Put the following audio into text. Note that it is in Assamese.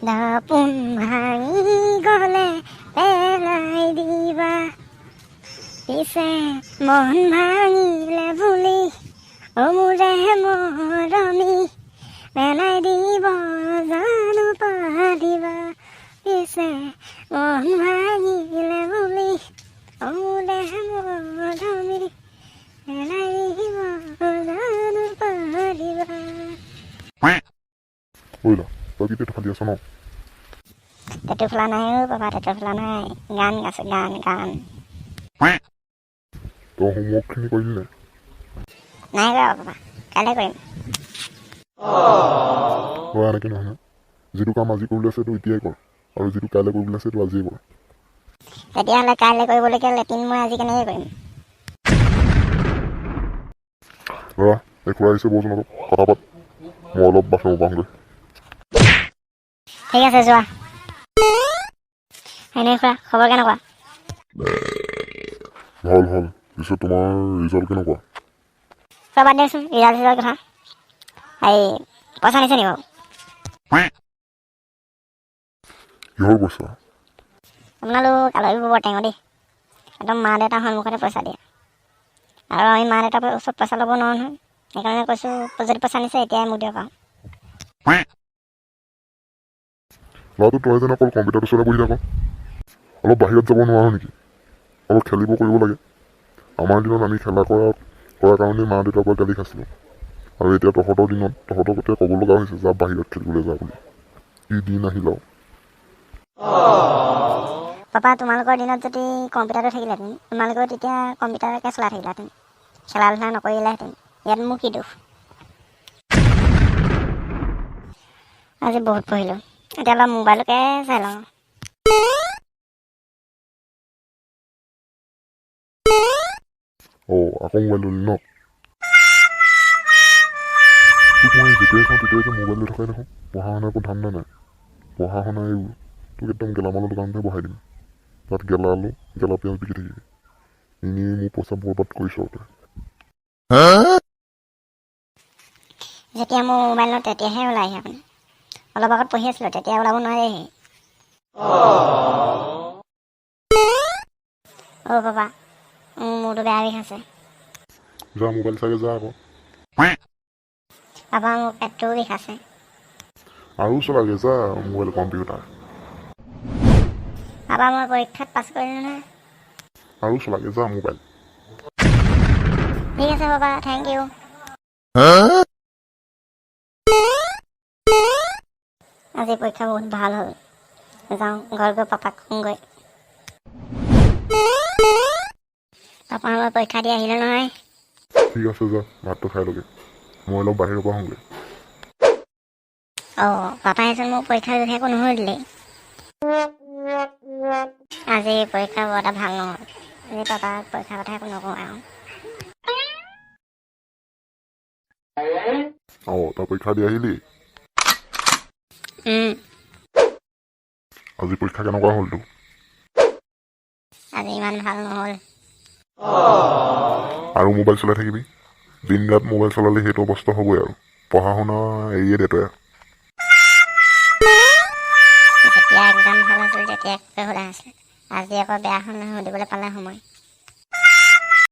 দাপোন ভাঙি গ'লে পেলাই দিবা, পিছে মন ভাঙিলে বুলি অ মোৰে মৰমী পেলাই দিব জানো পাৰিবা? পিছে মন ভাঙিলে বুলি অ মোৰে মৰমী পেলাই দিব জানো পাৰিবা? বুজিলা, তই কি টেটু ফালি আছ ন? টেটু ফুলা নাই অ' বাবা, টেটু ফুলা নাই, গান গাইছো, গান গান। তই হোমৱৰ্কখিনি কৰিলি নাই? নাই কৰা বাবা, কাইলৈ কৰিম। তই এনেকৈ নহয় নহয়, যিটো কাম আজি কৰিবলৈ আছে সেইটো এতিয়াই কৰ আৰু যিটো কাইলৈ কৰিবলৈ আছে সেইটো আজিয়েই কৰ। তেতিয়াহ'লে কাইলৈ কৰিবলগীয়া লেট্ৰিন মই আজি কেনেকৈ কৰিম? ল'ৰা, এই খুৰা আহিছে, বহচোন, অলপ কথা পাত, মই অলপ বাথৰুমৰ পৰা আহোঁগৈ। ঠিক আছে, যোৱা। এনেই খুৰা, খবৰ কেনেকুৱা? ভাল ভাল। পিছত তোমাৰ ৰিজাল্ট কেনেকুৱা? খুৰা, বাদ দিয়কচোন ৰিজাল্ট চিজাল্ট কথা। এই পইচা নিছে নি বাৰু? কিহৰ পইচা? আপোনালোক আলহীবোৰ বৰ টেঙৰ দেই, একদম মা দেউতাৰ সন্মুখতে পইচা দিয়ে আৰু আমি মা দেউতাৰ ওচৰত পইচা ল'ব নোৱাৰোঁ নহয়। সেইকাৰণে কৈছোঁ, যদি পইচা নিছে এতিয়াই মোক দিয়ক আৰু। ল'ৰাটো, তই যেন অকল কম্পিউটাৰৰ ওচৰতে বহি থাক, অলপ বাহিৰত যাব নোৱাৰ নেকি? অলপ খেলিব কৰিব লাগে। আমাৰ দিনত আমি খেলা কৰাৰ কাৰণেই মা দেউতাৰ পৰা গালি খাইছিলোঁ আৰু এতিয়া তহঁতৰ দিনত তহঁতক এতিয়া ক'ব লগা হৈছে, যা বাহিৰত খেলিবলৈ যা বুলি। কি দিন আহিল আৰু! পাপা, তোমালোকৰ দিনত যদি কম্পিউটাৰটো থাকিলেহেঁতেন, তোমালোকেও তেতিয়া কম্পিউটাৰকে চলাই থাকিলাহেঁতেন, খেলা ধূলা নকৰিলাহেঁতেন। ইয়াত মোৰ কি দোষ? আজি বহুত পঢ়িলোঁ, এতিয়া অলপ মোবাইলকে চাই লওঁ। অঁ, আকৌ মোবাইল ল'লি ন? তোক মই যেতিয়াই চাওঁ তেতিয়াই যে মোবাইল লৈ থকাই দেখোঁ। পঢ়া শুনা একো ধান্দা নাই। পঢ়া শুনা এইবোৰ, তোক একদম গেলামালৰ দোকানতহে বহাই দিম। তাত গেলা আলু, গেলা পিঁয়াজ বিকি থাকিবি। এনেই মোৰ পইচা বৰবাদ কৰিছ আৰু তই। যেতিয়া মোৰ মোবাইল লওঁ তেতিয়াহে ওলাইহি আপুনি। অলপ আগত পঢ়ি আছিলোঁ, তেতিয়া ওলাব নোৱাৰেহি। অ' পাপা, মোৰ মূৰটো বেয়া বিষাইছে। যা, মোবাইল চাগে যা আকৌ। পাপা, মোৰ পেটটোও বিষাইছে। আৰু চলাগে যা মোবাইল, কম্পিউটাৰ। পাপা, মই পৰীক্ষাত পাছ কৰিলোঁ নহয়। আৰু চলাগে যা মোবাইল। ঠিক আছে পাপা, thank U. আজি পৰীক্ষা বহুত ভাল হ'ল। যাওঁ, ঘৰত গৈ পাপাক কওঁগৈ। পাপা, মই পৰীক্ষা দি আহিলোঁ নহয়। ঠিক আছে, যা, ভাতটো খাই লগে, মই অলপ বাহিৰৰ পৰা আহোঁগৈ। অঁ, পাপাইচোন মোক পৰীক্ষাৰ বিষয়ে একো নুসুধিলেই। আজি পৰীক্ষা বৰ এটা ভাল নহ'ল। আজি পাপাক পৰীক্ষাৰ কথা একো নকওঁ আৰু। অঁ, তই পৰীক্ষা দি আহিলি? আজি পৰীক্ষা কেনেকুৱা হ'ল তোৰ? আজি ইমান ভাল নহ'ল। আৰু মোবাইল চলাই থাকিবি। দিন ৰাত মোবাইল চলালে সেইটো অৱস্থা হ'বই আৰু। পঢ়া শুনা এৰিয়ে দে তই। যেতিয়া এক্সাম ভাল আছিল তেতিয়া একোকে সোধা নাছিল, আজি আকৌ বেয়া হ'ল নহয়, সুধিবলৈ পালে সময়।